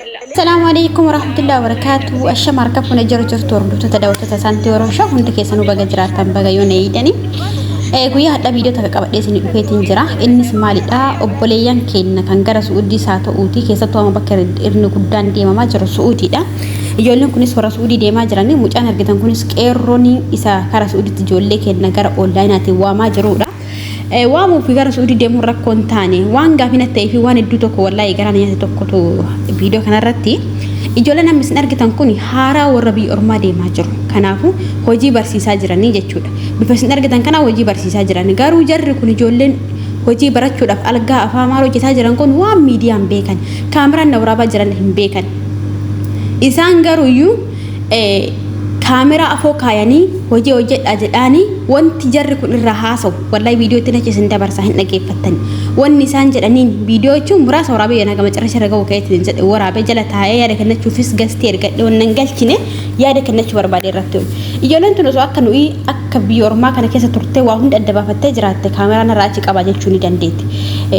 Assalaamu alaikum warahmatullahi wabarakatuh. Ashama harka fuune jiru jirtu hordoftoota daawwattoota saantii Oromoo hundi keessanuu baga jiraattan baga yoo na eegdani. Guyyaa hadhaa viidiyoo takka qabadhee isinii dhufeetiin jira. Innis maalidha? Obboleeyyan keenya kan gara Su'uudii isaa ta'uuti. Keessattuu amma bakka irni guddaan deemamaa jiru Su'uudiidha. Ijoolleen kunis warra Su'uudii deemaa jiranii mucaan argitan kunis qeerroon isa kara Su'uudiitti ijoollee keenya gara onlaayinaatiin waamaa jirudha. Waamuu fi gara Su'uudii deemuun rakkoo hin taane waan gaafii natti ta'ee fi waan hedduu tokko wallaahi garaa na nyaate tokkotu viidiyoo kanarratti ijoolleen amma isin argitan kun haaraa warra biyya ormaa deemaa jiru. Kanaafuu hojii barsiisaa jiranii jechuudha. Bifa isin argitan kana hojii barsiisaa jiran. Garuu jarri kun ijoolleen hojii barachuudhaaf algaa afaa maal hojjetaa jiran kun waan miidiyaan beekan kaameraan na waraabaa jiran hin beekan. Isaan garuu iyyuu kaameraa afoo kaayanii hojii hojjedhaa jedhaanii wanti jarri kun irraa haasawu wallahi viidiyoo itti achi isin dabarsaa hin dhageeffattani. Wanni isaan jedhaniin viidiyoo jechuun muraasa waraabee yana gama cirracha irra ga'u ka'eetti hin jedhe waraabee jala taa'ee yaada kennachuufis gastii ergadhe wannan hin galchine yaada kennachuu barbaade irratti. Ijoolleen tun osoo akka nuyi akka biyya ormaa kana keessa turtee waa hunda adda baafattee jiraatte kaameraa narraa achi qabaa jechuu ni dandeetti.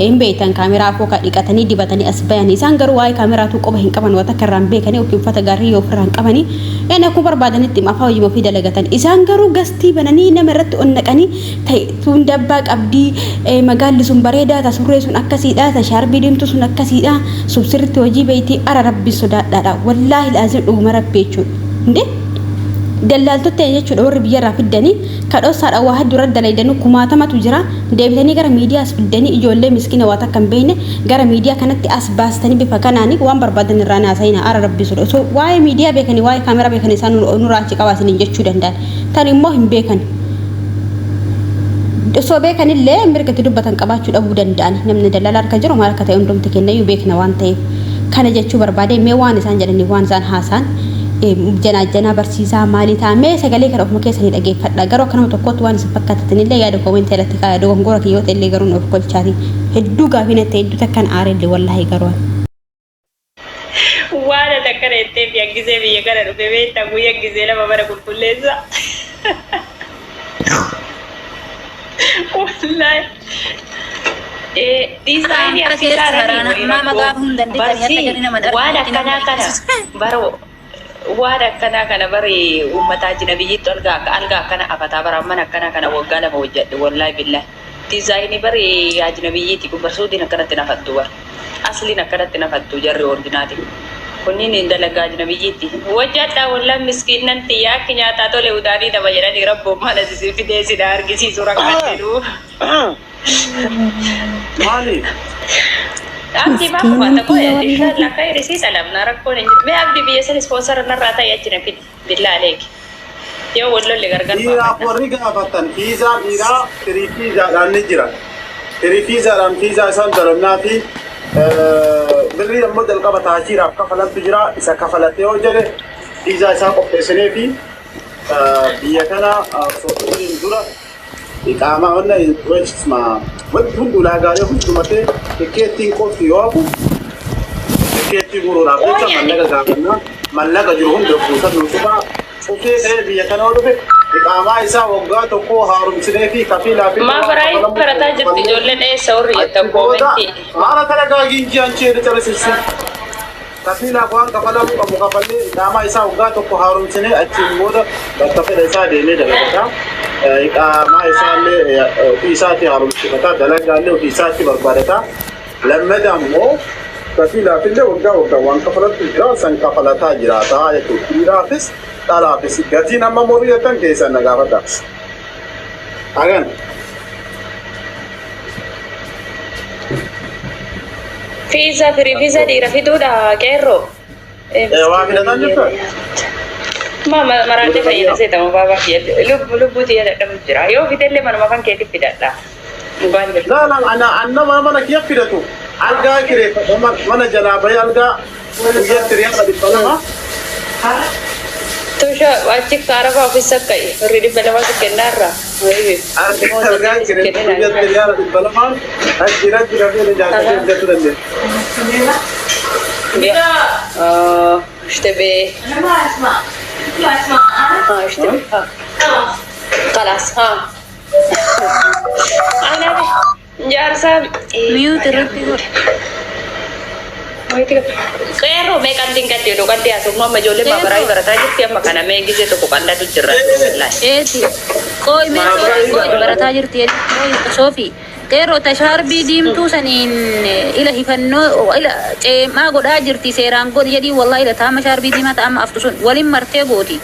Hin beektan kaameraa afoo ka dhiqatanii dibatanii as bayanii isaan garuu waa'ee kaameraatuu qoba hin qaban waa takka irraa hin beekanii yookiin uffata gaarii yoo ofirraa hin qabanii yani akkuma barbaadanitti afaa hojii ofii dalagatan isaan garuu gastii bananii nama irratti onnaqanii ta'e tun dabbaa qabdii magaalli sun bareedaa ta surree sun akkasiidha ta shaarbii diimtuu sun akkasiidha subsirritti hojii beeytii ara rabbi sodaadhaadha wallaahi laazim dhuguma rabbi jechuudha. Indee dallaaltota jechuudha warri biyyarraa fiddanii ka dhossaadhaan waa hedduu irratti dalaydanu kumaatamatu jira deebitanii gara miidiyaa as fiddanii ijoollee miskiina waa takka hin beekne gara miidiyaa kanatti as baastanii bifa kanaani waan barbaadan irraa naasayina ara rabbii soda osoo waa'ee miidiyaa beekanii waa'ee kaameraa beekanii isaan nurraa achi qabaa isiniin jechuu danda'an tan immoo hin beekan osoo beekanillee mirga itti dubbatan qabaachuu dhabuu danda'an namni dallala harka jiru maal akka ta'e hundumti kennayyuu beekna waan ta'eef kana jechuu barbaade mee waan isaan jedhanii waan isaan haasaan janaajjanaa barsiisaa maalii ta'a mee sagalee kana ofuma keessanii dhageeffadha garuu akka nama tokkootti waan isin fakkaatatanillee yaada koomentii irratti kaaya dogongora kiyyoo ta'ellee garuu nuuf kolchaati hedduu gaafii natti hedduu takkan aarellee wallaahi garuu. Waan ati akkana jettee fi gisee biyya kana dhufe beektaa guyya gisee lama mana qulqulleessa. Wallaahi. Diizaayinii Akka Afrikaa keessa irratti waraana wayii ammaa rakkoo maqaa hin dandeettan barsi nyaata gadi nama waan darbatti nama akkanaa kana dhiyeessu. bara waan akkanaa kana bari uummata ajnabiyyiitti algaa algaa akkana afataa bara mana akkanaa kana waggaa lama hojjedhe wallaahi billahi diizaayinii bari ajnabiyyiiti kun barsuutiin akkanatti nafattu bar asliin akkanatti nafattu jarri ordinaati kunniin dalagaa ajnabiyyiitti hojjedha wallaahi miskiinnan tiyya akki nyaataa tole udaanii nama jedhanii rabboon maal asii fidee sin argisiisu rakkadhedhu. Maali? Abdi maa Miskiinan kufaata tiyya qoya wallaahi. inshallah khayri sii xalabna rakkoon hin jiru. Mee abdi biyya san sponsor narraa ta'i achi na fidi billaa aleeki. Yoo wal lolle gargar Dhiiraaf baafanna. warri gaafatan fiizaa dhiiraa firii fiizaadhaan ni jira. Firii fiizaadhaan fiizaa isaan dalannaa fi birrii ammoo jalqaba taashiiraaf kafalantu jira. Isa kafalatee yoo jedhe fiizaa isaa qopheessinee fi biyya kana osoo dhufiniin dura Iqaamaa wanna isma wanti hundi ulaagaalee hundumatee tikkeettiin qofti yoo hafu tikkeettii guuruudhaaf jecha Ooyi ani mallaqa gaafannaa mallaqa jiru hunda guutan cufaa cufee ta'ee biyya kana yoo dhufe iqaamaa isaa waggaa tokko haaromsinee fi kafiilaa fi maa waan baraayii kafalamu barataa jirti kafallee ijoolleen eessa warri achi jettan booda koomentii. maala talagaa ginjii anchee calisissi. Kafiilaaf waan kafalamuu qabu kafalee iqaamaa isaa waggaa tokko haaromsinee achiin booda bakka fedha isaa deemee dalagata. Iqaamaa isaallee ofii isaatii haaromsifata. Dalagaallee ofii isaatti barbaadata. Lammata immoo kafiilaafillee waggaa waggaan waan kafalantu jira san kafalataa jiraata jechuudha. Dhiiraafis dhalaafis gatiin amma morrii jettan keessan na gaafadha. Hagan. Fiiza firii fiiza dhiira fiduudha qeerroo. Eh, waa filataan jirta? Ma maraatee fayyada seetamu baabaa kiyya lubbu lubbuu tiyya dadhabu jira yoo fidellee manuma kan keetiif fidadha. Dhugaan jirtu. La la ana anna mana mana kiyya fidatu. Algaa kireeffadha mana jalaa bahee algaa guyyatti riyaala 200. Tusha achi kaarafaa ofis sakka'i birrii 200 si kennaarra. Algaa kireeffadha guyyatti riyaala 200 achi achi rafee ijaarfatee fidachuu dandeessa. اشتبه ها اشتبه ها خلاص ها انا jaarsaa Mute irratti godhi. Qeerroo mee qaldiin qaldi odoo qaldii haasofnu amma ijoolleen maabaraayii barataa jirti amma kana mee gisee tokko qaldatu jirra wallaahi. Eeti. Qooy mee Soofii qooy barataa jirti jedhi. Qooy Soofii. Qeerroo ta shaarbii diimtuu saniin ila hifannoo ila ceemaa godhaa jirti seeraan godhi jedhii wallahi ila taama shaarbii diimaa ta amma aftu sun walin martee gooti.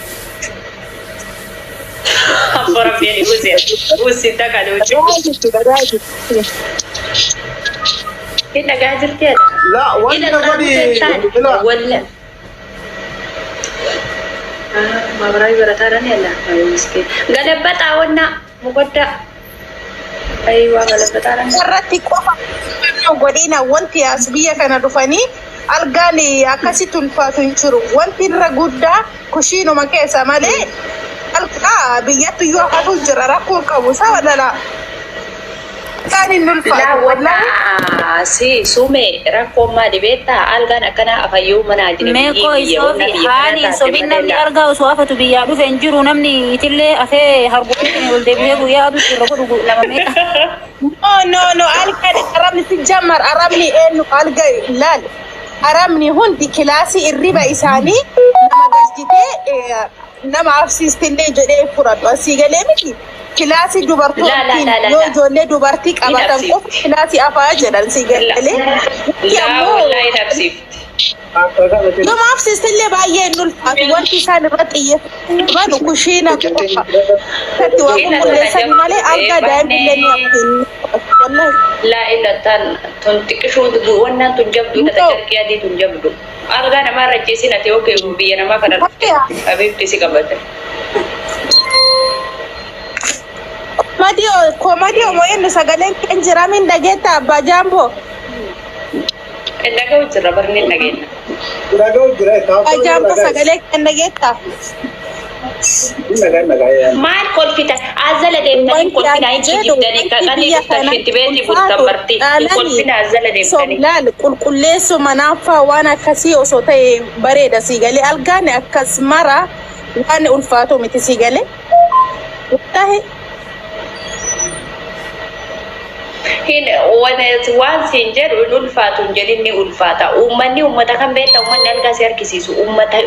Abbo rabbi ani usi usi takka usi. Dhagaa jirti, dhagaa jirti. Hin dhagaa jirti ada. La wanti Ila na godhi xaanu ila walla. Maabaraayii barataa dha ni alla. Miskin. Galabbaxaa wannaa mukoddaa. Ayiwaa galabbaxaa dha. Irratti qofa godhina wanti as biyya kana dhufanii algaan akkasitti ulfaatu hin jiru. Wanti irra guddaa kushiinuma keessa malee algaa biyyatti iyyuu hafatu jira rakkoo qabu saba dhala. Algaan hin Laa ulfaatu wallahi. wannaa si sume rakkoon maali beektaa algaan akkanaa afayyuu mana Mee ajnabiyyii qoy biyya wannaa Soofii biyya kanaa haali taate sobin malee namni laa. argaa osoo afatu biyyaa dhufe hin jiru namni itillee afee hargufee ol deebi'ee guyyaa aduu irra godhu lama meeqa. No, no, no. Algaan arabni si jammar arabni eenyu alga laal. Arabni hundi kilaasii irriba isaanii nama galchitee nama afsiistillee jedhee fudhatu. Asii galee miti. Kilaasii Laa laa dubartootiin laa laa yoo laa. ijoollee dubartii Hin qabatan absiifti. qofa kilaasii afaa jedhan si La galee. Wanti laa ammoo wallaahi hin absiifti. nama afsiistillee baay'ee hin ulfaatu. Wanti isaan irratti xiyyeeffatan kushiina qofa. Irratti waa Ila tana qulqulleessan malee jabdu algaa daa'imni ni bannee hafti. Wallahi. laa ila tan tun xiqqishuun wannaan tun jabdu ila No. carqii adii tun jabdu. Algaa namaa irra ciisin ati okee biyya namaa kana dhufte habiibti si qabate. Komadiyoo moo inni sagaleen kan jiramin dhageetta abbaa jaamboo. Dhaga'u jirra barni hin dhageenya. Dhaga'u jira Abbaa taatoo jaamboo dhagaa. sagalee kan dhageetta. Dhagaa dhagaa. Maal kolfitan? Azala deemtanii Wanti kolfinaa ani hin jedhu kijibdanii wanti qaqanii biyya dhuftan kana shinti beetii bultan ulfaatu bartii hin dhaalani kolfinaa azala deemtanii. laal qulqulleessu manaafaa waan akkasii osoo ta'e bareeda sii galee algaan akkas mara waan ulfaatu miti sii galee. Wallahi. Hin waan siin jedhu hin ulfaatu hin jedhin ni ulfaata. Uummanni uummata kan beekta uummanni algaa si harkisiisu uummata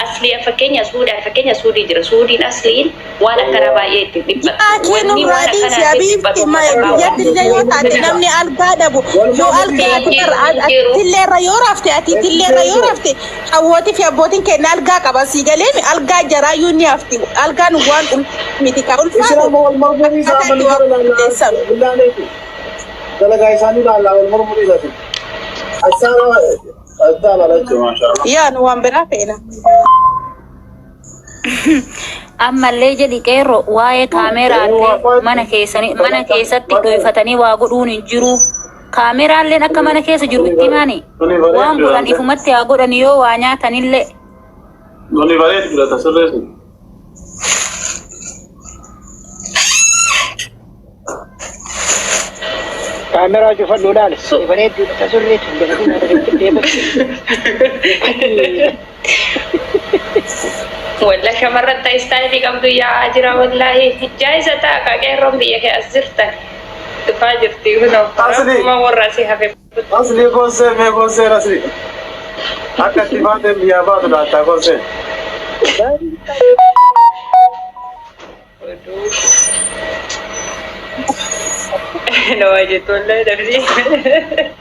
aslii fakkeenya Suudaan fakkeenya Suudii jira. Suudiin asliin waan akkanaa baay'ee itti dhiphatu. Laakiin Wanni waan nurraa dhiisi akkanaa itti abiibti dhiphatu uummata biyyatti illee yoo taate namni algaa dhabu yoo algaa ati Hin jiru. tillee irra yoo rafte ati tillee irra yoo rafte hawwootii fi abbootiin keenya algaa qaba sii galeemi algaa jaraayyuu ni hafti algaan waan miti ka ulfaatu Islaama wal mormuu isaa akkaataa itti waa qulqulleessan. ilaaleeti. Dalagaa isaanii ilaallaa wal mormuu isaati. Asaara adda alaala jechuudha maashaallah. Yaa nu waan biraa feena. Ammallee jedhi qeerroo waa'ee kaameraallee mana keessanii mana keessatti dhoyfatanii waa godhuun hin jiru. Kaameraalleen akka mana keessa jiru itti himaani. Waan godhan ifumatti haa godhan yoo waa nyaatanillee. Nuni bareedu filata sirreessu. Kaameraa cufadhu ilaali. Bareedduu tasurreetu jedhanii deebisu. Walla shamarran ta'e istaayilii qabdu yaa'aa jira wallaahi. Jaayisa ta'a qeerroon biyya kee as jirtan. Dhufaa jirti kunoo. Asli. Akkuma warra si hafe. Asli gorsee mee gorsee asli. Akka itti baateen biyyaa baatu laattaa gorsee. Nama jettu wallaahi dhabdee.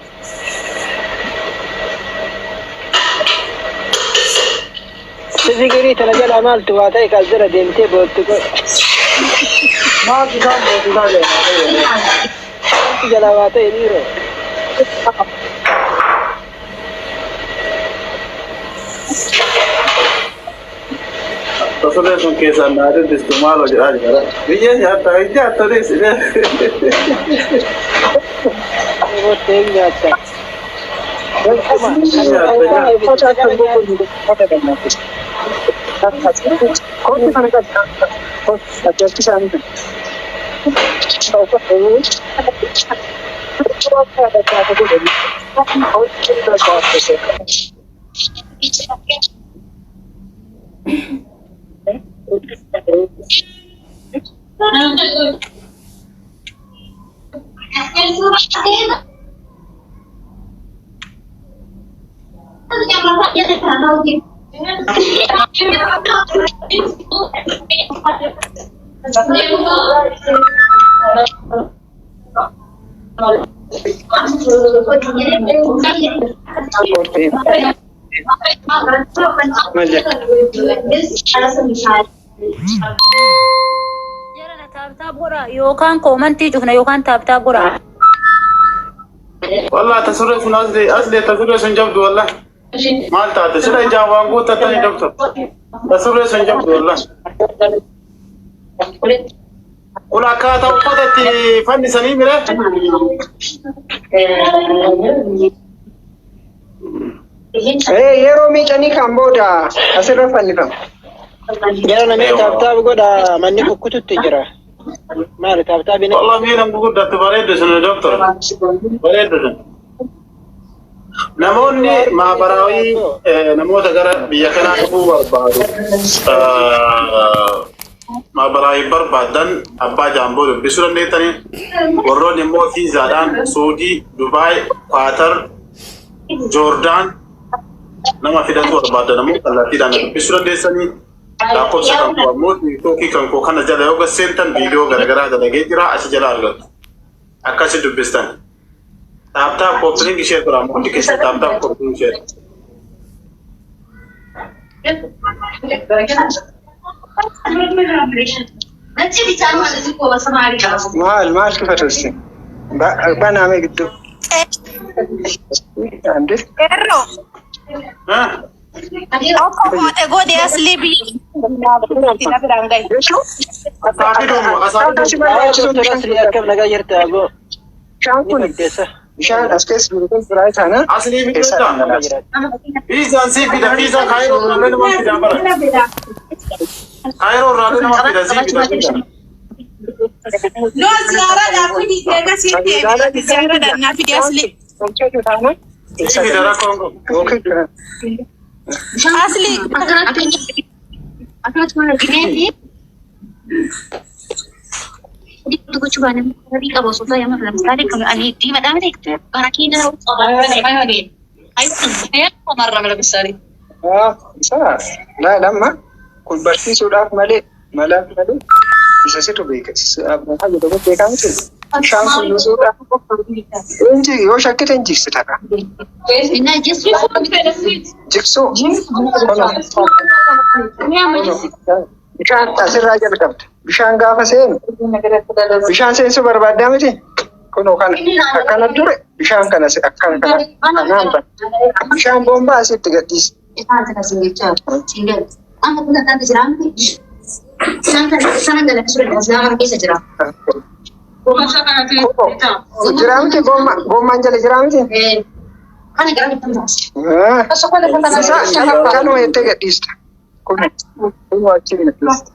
Sifikirii tana jalaa maaltu waa ta'e kas jala deemtee boottu godha. Maaltu isaan bootu isaa jedhama. Maaltu jalaa waa ta'e dhiiroo. Tasurree sun keessaan naa dubbistu maaloo jedhaa jira. Biyya nyaattaa hin nyaattanis. Boottee hin nyaatta. Jarana tap tap godha yookaan koomantii cufna yookaan tap tap godha. Wallah tasurree sun asli asli tasurree sun jabdu wallah. Maal taate sila ijaan waan guuttattanii doctor. Tasurree sun jabdu wallah. Kun akkaataa uffata itti fannisanii mire. Yeroo miicanii kan booda asirra fannifama. Jara namni tap tap godha manni kukkututti jira. Maali tap tapiin Wallah miidhaan gurguddattu bareeddu sun doctor. Bareeddu sun. Namoonni maabaraawii namoota gara biyya kanaa dhufuu barbaadu maabaraawii barbaadan abbaa jaamboo dubbisuu dandeettanii warroonni immoo fiizaadhaan Suudii, Dubaay, Kwaatar, Joordaan nama fidatu barbaadan ammoo kallattiidhaan dubbisuu dandeessanii lakkoofsa kan koo ammoo tiiktookii kan koo kana jala yoo gasseentan viidiyoo garaagaraa dalagee jira achi jala argattu akkasi dubbistan. Tap tap copy link ishee tura hundi keessa tap tap copy link ishee. Maal maal kifatuusi? Banaame gidduu. Ande. Qeerroo akka goote godhe aslii biyya na biraan gahi. Asaa fiduumu asaa fiduumu. Asli akkam nagaa jirta aboo. Bishaan kun bishaan as keessa jiru kun biraa isaana Aslii keessa fiduuta. dhangalaasa. Fiizaan sii fida fiizaa kaayiroo irraallee nama fida bara. Kaayiroo irraallee nama fida sii fida fiizaa. No ziyaaraadhaaf fidi eega sii deebi ziyaaraadhaaf naa fidi aslii. Sii fida rakkoon qabu. Yookiin Aslii Akkanatti mana gineeti. Gochuu baane rabii qaba osoo ta'e amma ለምሳሌ ani diimadhaa miti barakiina ለምሳሌ isa laal amma kun barsiisuudhaaf malee malaaf malee isa situ beeka. Abbaa jedhamu beekaa miti. Bishaan kun nusuudhaaf inji yoo shakkite hin jigsita ka. Jigsuu kunoo bishaan asirraa jalqabda. Bishaan gaafa seenu bishaan seensuu barbaaddaa miti. Kunoo kana akkana ture bishaan kana akkana kana kanaan bana. Bishaan boombaa asitti gadhiisa. Amma kun akkanatti jira miti. Sana keessa jira. Jira miti gommaan jala jira miti. Kana gara bitan baasa. Isa kanuma jettee gadhiista. Kun kun achiin gadhiista.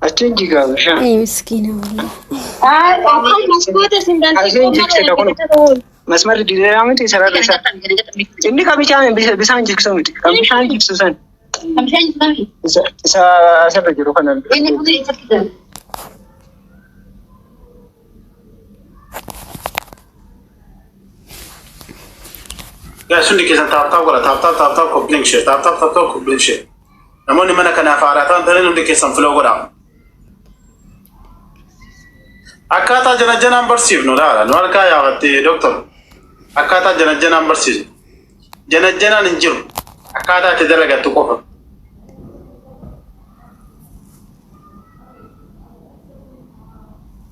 Achiin jigaa bishaan. Ay miskiina wallah. Asiin jigsita kun masmarri diriiraa miti sararri isaa. Inni kan bishaan bishaan jigsu miti. Kan bishaan jigsu san. Isa isa asirra jiru kana. Inni kun eessatti jira? Guys hundi keessan tap tap godha tap tap tap tap copy link share tap tap tap tap copy link share. Namoonni mana kanaaf haaraa ta'an ta'an hundi keessan follow godha. Akkaataa jana janaan barsiifnu laala nu harkaa yaafatte doctor. Akkaataa jana janaan barsiisnu. Jana janaan hin jiru. Akkaataa itti dalagattu qofa.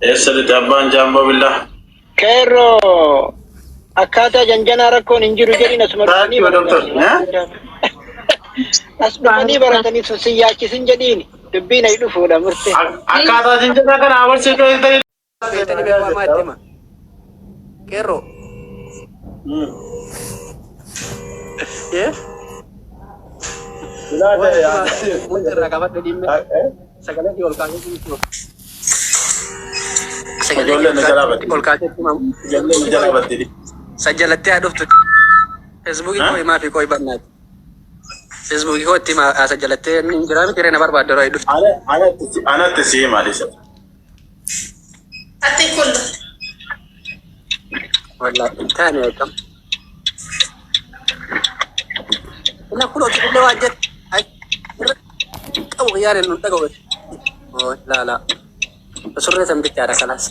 Eessa lixe abbaan jaamboo billaa? Qeerroo akkaataa janjanaa rakkoon hin jiru jedhin asuma Thank dhufanii you, doctor. baratanii. As dhufanii baratanii sun si yaachisin jedhiin dubbiin ay dhufuudha murtee. Akkaataa janjanaa kana abarsiisuu hin ta'in. Beektanii beekamaa itti hima. Qeerroo. Eh? Wanti irraa qabadhu dhimme. Sagalee ol kaasee himu. Sagalee Ijoolleen na jalaa badde. ol kaasee himamu. Ijoolleen na jalaa badde. Sajjalattee haa dhuftu. Feesbuukii koo himaa fi koo hibannaati. Feesbuukii koo itti himaa sajjalattee inni hin jiraa miti na barbaadde yeroo dhuftu. Anatti si hima Alisa. Ati kun Wallaahi hin taane akkam. Ila kun hojii illee waan jette. Qabu kiyyaan hin dhagahu. Oo laala. Surree san bichaadha kalaas.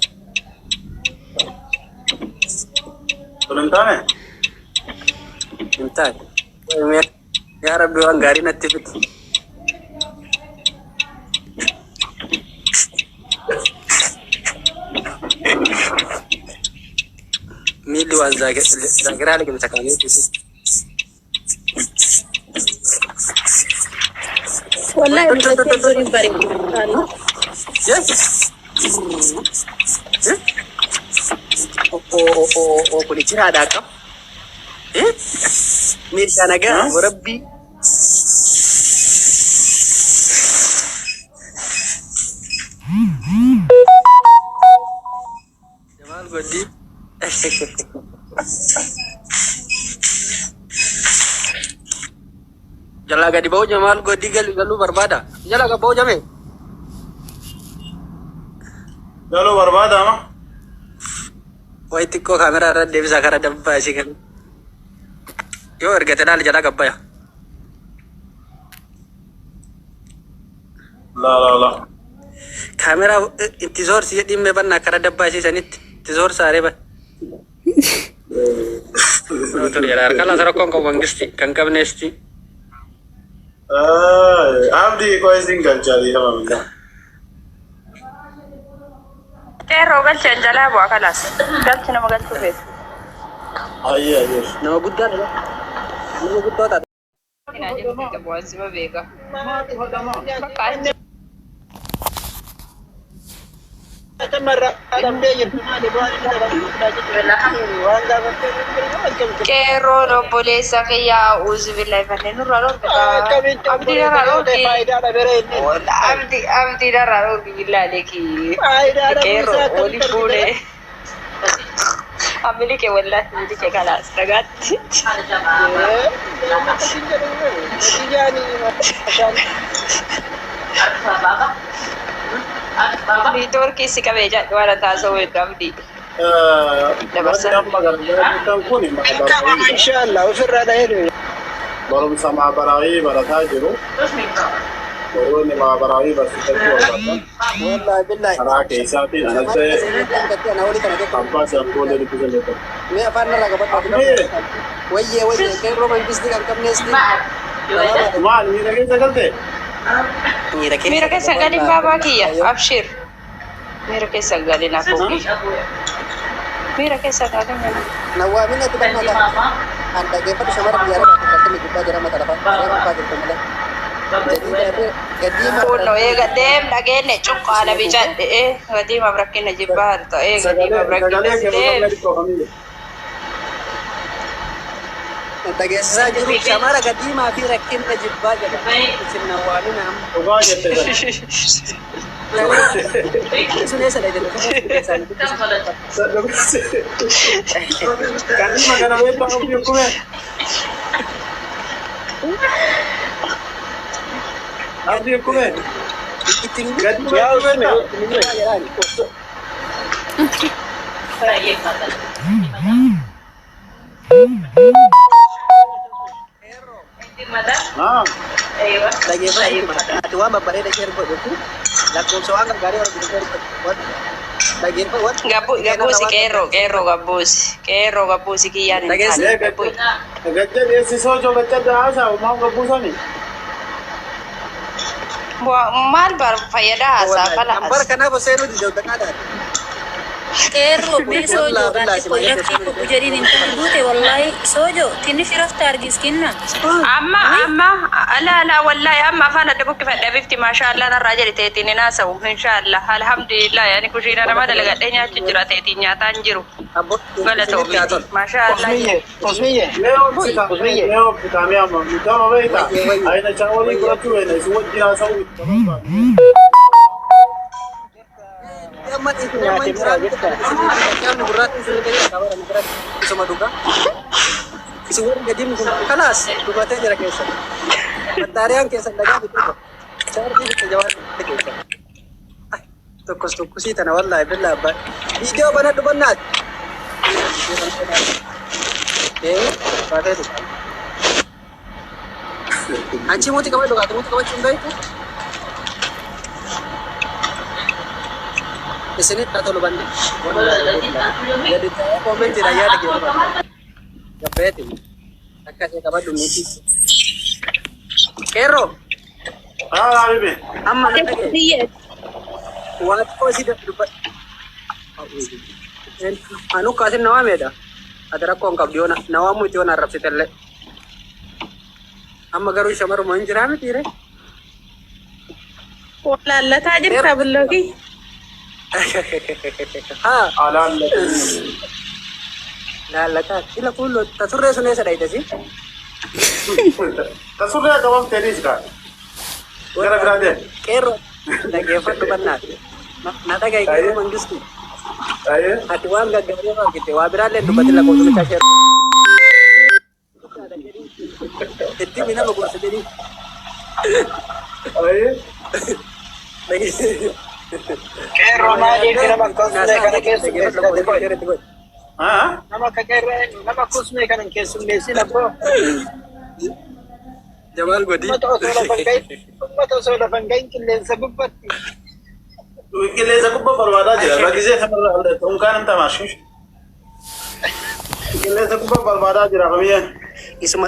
Sun hin taane? Hin taane. Yaa Rabbi waan gaarii natti fidi. Miilli waan zaagiraa liqimsa kaamee keessi. Wallahi rifeensi sun hin bareedu. Yes. Oo kun jiraadha akkam. Meeshaa nagaa rabbii. Jamaal Goddii. Jalaa gadi ba'uu Jamaal Goddii galuu barbaada. Jalaa gadi ba'uu jamee. Galuu barbaada ama? Wayi xiqqoo kaameraa irra deebisaa karaa dabbaa isii kan. Yoo ergate laali jalaa gabbaya. La la la. Kaameraa itti zoorsi jedhiin bannaa karaa dabbaa isii sanitti itti zoorsaaree ba. Harka laasa rakkoon qabu mangisti kan qabneesti. Abdii koo isin galchaa dhiifama billah. Qeerroo galcheen jalaa bu'a kalaas. Galchi nama galchuu feetu. Ayyee ayyee. Nama guddaa nama guddaa taate. Bu'aan beeka. Bakka achi. Qeerroon obboleessa kiyyaa uuzu billahi fanneen nurraa dhorki. Abdii narraa dhorki. Abdii abdii narraa dhorki billaa leeki. Qeerroo waliin fuunee. Amilike wallahi milike kalaas nagaatti. Niitoorkii si qabee jedhu waan taasisuu hedduu abdii. Wanti amma gargaaru kun maabaraawii. Inshallah ofirraa dhahee Barumsa maabaraawii barataa jiru. Warroonni maabaraawii barsiisachuu barbaadan Wallahi billahi. karaa keessaatiin anas abbaa shakkoolee dubbisa jedhamu. Mee afaan narraa qabadhu. Wayyee wayyee qeerroo mangistii kan qabneesti. Maal miira keessa galte? Miira keessa galin baabaa kiyya abshir. Miira keessa galin akkoo kiyya. Miira keessa galin. Nawwaamina itti barnoota. An dhaggeeffadhu shamara biyya arabaa tokko gubbaa jira mata lafa. Saree gubbaa jirtu malee. Gadii Kunno eega deem dhageenne cuqqaala bicadhe gadii mabrakkina jibbaa harta ee gadii mabrakkina Sagalee deem. keessa dhiqoofamii. Dhageessisaa jiru shamara gadiimaa fi rakkina jibbaa jedha. Isin nawwaamina amma. Dhugaa jette sana. Sun eessa dha jedhu. Gadiima kana beektaa ofii hukume. Abdii hukume. Ittiin Gadiima beektaa? Haa. Dhaggeeffadhu. Ati waan babbareeda ishee erga godhu lakkoofsa waan gargaarii warra guddaa erga godhu. Dhaggeeffadhu. Gabbuusi qeerroo qeerroo gabbuusi qeerroo gabbuusi kiyyaan hin taane gabbuusi. Gajja dhiyeessisoo joo gajja haasaa maal gabbuusani? Maal bar fayyadaa haasaa fala Bara kanaaf osoo inni hojii dhaqaa Qeerroo mee soojoo ati qoyyatti godhu jedhiin hin duute wallahi soojoo tinnish rafta argiskinna. Amma amma ala ala wallahi amma afaan adda buqqifadhe bifti maashaallah narraa jedhi teetiin hin haasawu inshaallah alhamdulillah yani kushiina nama dalagadhee nyaachuu jira teetiin nyaataan jiru galatoomiiti maashaallah. Usmiye. Mee obsita mee obsita mee amma mutama beektaa? Ayina chaawolii godhachuu beekna isin wajjin haasa'uu itti barbaadu. Amma namni gurraatti isin gadi qabara ni biratti isuma dhugaa. Isin warri gadiin kun kalaas dhugatee jira keessa. Battaariyaan keessa dhagaa bitee jira. Chaarjii bitte jawaan bitte keessa. Tokkos tokkosii tana wallaahi billaa abbaa. Viidiyoo banadhu bannaati. Ee baatee dhugaa. Anchi muutii qabadhu kaate muutii qabachuu hin beektu. Isinitti haa tolu banne. Gadi ta'ee koomentiidhaan yaada kee barbaada. Gabbeeti. Akka ishee qabadhu miti. Qeerroo Haa habibi. amma na dhagee. Waa xiqqoo isii dubbadhu. Anu kaasin na waameedha. Ati rakkoo hin qabdu yoo na waamuu itti yoo na arrabsite illee. Amma garuu shamarruma hin jiraa miti ree. Laallataa jirta bullookii. Haa Alaan laallataa ila kuuloo ta surree sun eessa dhayite si? Ta surree qabamtee dhiis kaa. Gara biraa deem. Qeerroo dhageeffadhu bannaa. Na dhaga'i qeerroo mangistu. Ayyee. Ati waan gaggaarii yoo argite waa biraallee dubbatti lakkoofsa sheeroo. Itti mi nama gorsa jedhii. Ayyee. Qeerroo maaliif nama kusnee kana keessummeessite qoy? Haa? Nama akka qeerroo nama kusnee kana hin keessummeessin abboo. Jamaal godii. Uummata osoo lafa hin gahin uummata osoo lafa hin gahin qilleensa gubbatti. Qilleensa gubbaa barbaadaa jira. Bagisee kanarra unkaan hin tamaashu. Qilleensa gubbaa barbaadaa jira famiyyaan. Isuma